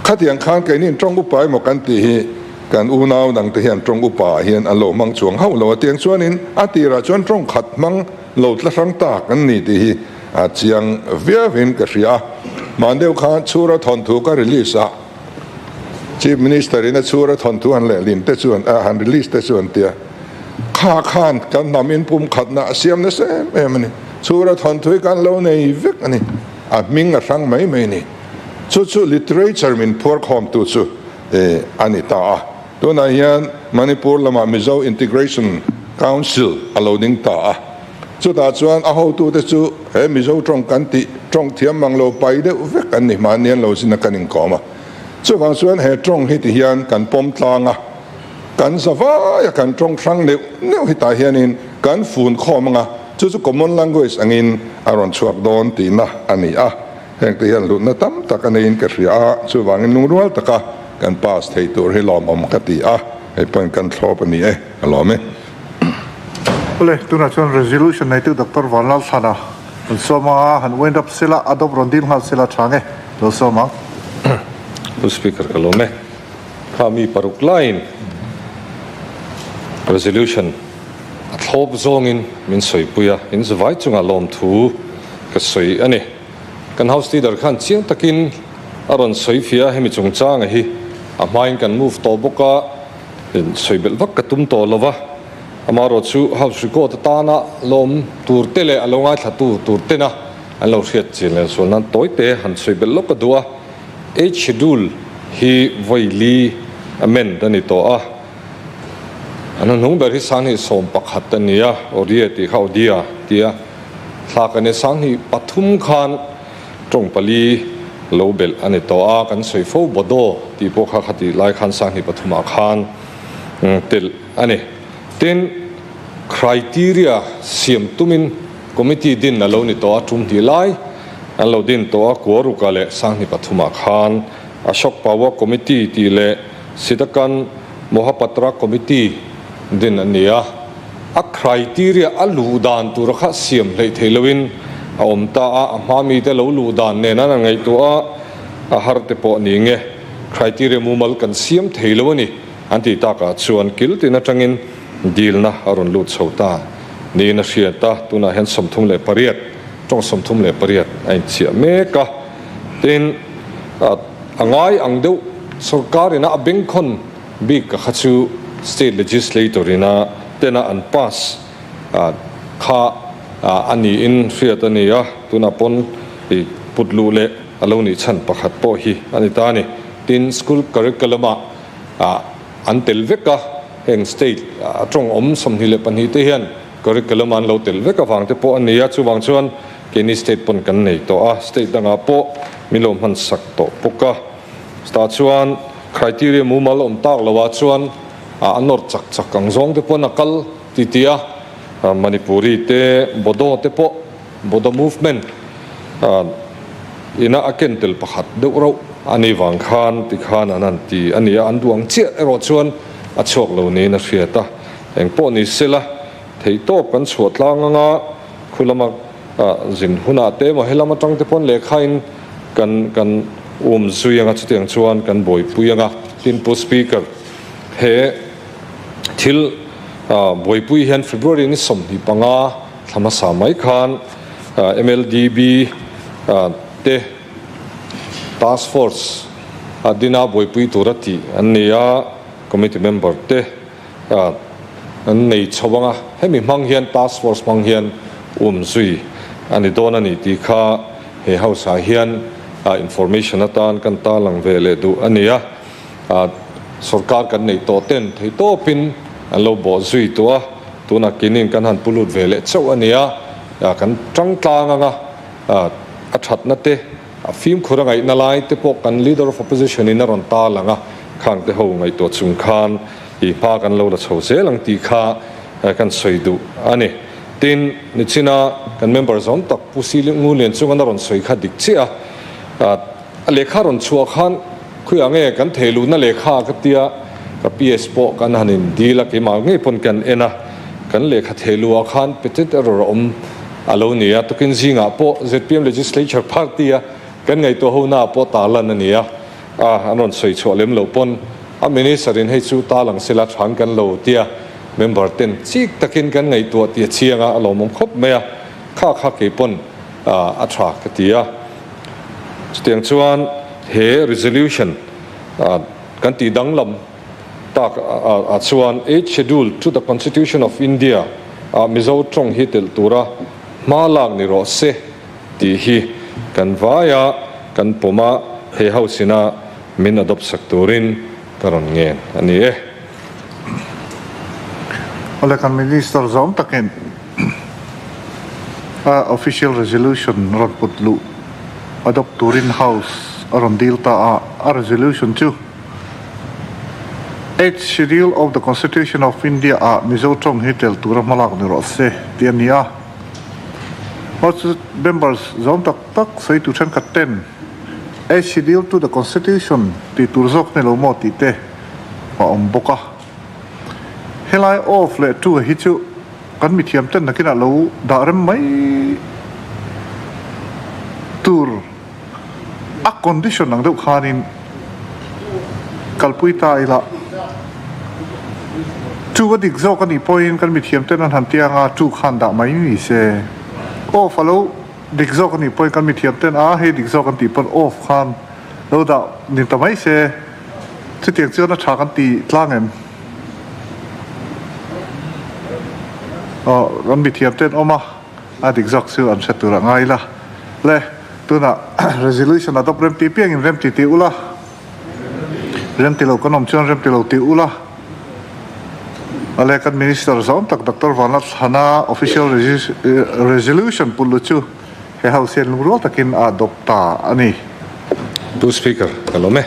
Khatiang khan keini tawng upa emaw kan tih hi kan unau dangte hian tawng upa ah hian an lo hmang chuang hauh lo a. Tiang chuanin a tirah chuan tawng khat hmang lo tla hrang tak an ni tih hi a chiang viauin ka hria a. Hman deuh khan Chhura thawnthu ka release a, Chief Minister in a Chhura thawnthu han lehlin te chuan han release te chuan tia kha khan kan hnam inpumkhatna a siam nasa em em a ni. Chhura thawnthu hi kan lo nei vek a ni. A hming a hrang mai mai ni. Chu chu literature min phuar khawmtu chu a ni ta a. Tunah hian Manipur lamah Mizo Integration Council a lo ding ta a. Chutah chuan a hotute chu he Mizo tawng kan tih tawng thiam mang lo pai deuh vek an ni hmahni an lo zin a kan inkawm a. Chuvang chuan he tawng hi ti hian kan pawm tlang a, kan za vai a kan tawng hrang neuh neuh hetah hianin kan fun khawm ang a. Chu chu common language angin a rawn chhuak dawn tihna a ni a, hengte hian hlutna tam tak a neiin ka hria a, chuvangin lungrual taka kan pass thei tur hi lawmawm ka ti a, hei pawhin kan thlawp a ni e, ka lawm e. Awle, tunah chuan resolution neitu Doctor Vanlalthlana kan sawm ang a, han wind up sela, adopt rawn dil nghal sela tha nge, lo sawm ang. Pu Speaker ka lawm e. Kha mi paruk laiin resolution A thlawp zawngin min sawipui a, in zavai chungah lawmthu ka sawi a ni. Kan House Leader khan chiang takin a rawn sawi fia a, hemi chungchanga hi a hmain kan move tawh bawk a, sawi belh vak ka tum tawh lo va. Amaherawh chu House record atana lawm tur te leh a lo ngaithlatu tur tena an lo hriat chin leh sual nan tawi te han sawi belh lawk ka duh a. Eight Schedule hi vawi li amend a ni tawh a. An hnuhnung ber hi 2011 a ni a, Odia tih kha Odia tia thlak a ni. 2003 khan tawng pali lo belh a ni tawh a, kan sawi fo Bodo tih pawh kha khatih lai khan 2003 ah khan telh a ni. Tin, criteria siam tumin committee din a lo ni tawh a, tum hnih lai an lo din tawh a, Kuaruka leh 2003 ah khan Ashok Pawa Committee tih leh Sidakan Mohapatra Committee din a ni a, a criteria a luh dan tura kha siam hleih theih loin a awm ta a, a hma mite lo luh dan nen an ngaihtuah a, a har te pawh ni nge criteria mumal kan siam thei lo a ni an tih takah chuan kil tin atangin dilna a rawn lut chho ta niin a hriat a, tunah hian 38 tawng 38 a inchiah mek a, tin a ngai ang deuh sorkar ina a bengkhawn bik ka kha chu state legislator ina tena an pass kha a niin hriat a ni a, tunah pawn i put luh leh a lo nih chhan pakhat pawh hi a ni ta a ni. Tin, school curriculum ah an tel vek a, heng state a tawng awm 22 te hian curriculum ah an lo tel vek avang te pawh a ni a, chuvang chuan keini state pawn kan nei tawh a, state dangah pawh min lo hman sak tawh bawk a. Chutah chuan criteria mumal awm tak lo ah chuan a nawr chak chak ang zawng te pawn a kal ti ti a, Manipuri te Bodo te pawh Bodo movement ina a ken tel pakhat deuh rauh a ni vang khan ti khan an han ti a ni a, an duh ang chiah erawh chuan a chhuak lo niin a hriat a, engpawh ni sela theihtawp kan chhuah tlang anga khu lama zin hunah te emaw helam atang te pawn lehkhain kan kan um zui anga chutiang chuan kan buaipui anga tin Pu Speaker he thil buaipui hian February ni 25 thla hmasa mai khan MLDB te task force a dina buaipui tur a tih an ni a, committee member te an nei chho ang a, hemi hmang hian task force hmang hian um zui a ni dawn a ni tih kha he house ah hian information atan kan tarlang ve leh duh a ni a, sorkar kan neih tawh ten theitawpin an lo bawh zui tawh a, tunah kinin kan han pu lut ve leh chauh a ni a, kan tang tlang ang a, a thatna te a fimkhur a ngaihna lai te pawh kan leader of opposition in a rawn tarlang a, khang te ho ngaihtuah chung khan I hma kan lo la chho zel ang tih kha kan sawi duh a ni. Tin, nichina kan member zawm tak Pu Si Ngu Lian chunga na rawn sawi kha dik chiah a, a lehkha rawn chhuah khan khuiah nge kan thei luhna lehkha ka tia ka PS pawh kan han in dil a, keimah ngei pawn kan en a, kan lehkha thei luhah khan petit error a awm a lo ni a, tukin zingah pawh zpm Legislature Party a kan ngaihtuah ho naah pawh tarlan a ni a. A, an rawn sawi chhuah lem loh pawn a minister in hei chu ta lang sela than kan lo tia member ten chik takin kan ngaihtuah tih a chiang a, a lawmawm khawp mai a, kha kha kei pawn a tha ka ti a. Chutiang chuan he resolution kan tih danglam tak ah chuan Eighth Schedule to the Constitution of India ah Mizo tawng hi telh tura hma lak ni rawh se Tih hi kan vai a, kan pawm a, he house ina min adopt sak turin ka rawn ngen a ni e. Awle kan Minister zawm takin a official resolution rawn put luh adopt turin house a rawn deal ta a, a resolution chu Eighth Schedule of the Constitution of India ah Mizo tawng hi tel tura hmalak ni rawh se tih a ni a. House members zawm tak tak sawi tur thenkhat ten A Schedule to the Constitution tih tur zawk ni lo maw tih te a awm bawk a. Helai of leh to hi chu kan mithiam ten nakinah lo dah rem mai tur. A condition ang deuh khanin kalpui ta ila chu a dik zawk a nih pawhin kan mithiam ten an han ti anga chu khan dah mai ni se. Off a lo dik zawk a nih pawhin kan mithiam ten a hei dik zawk an tih pawn off khan lo dah ni ta mai se. Chutiang chuan a tha kan ti tlang em? Aw kan mithiam ten awm a. A dik zawk chu an hre tur a ngai la. Le, tunah resolution adopt rem ti piangin rem ti ti ula. Rem ti lo kan awm chuan rem ti lo ti ula. Ale kan Minister zawm tak Doctor Vanlalthlana official resolution pullu chu he House hian lungrual takin a adopt ta a ni. Pu Speaker, ka lawm e.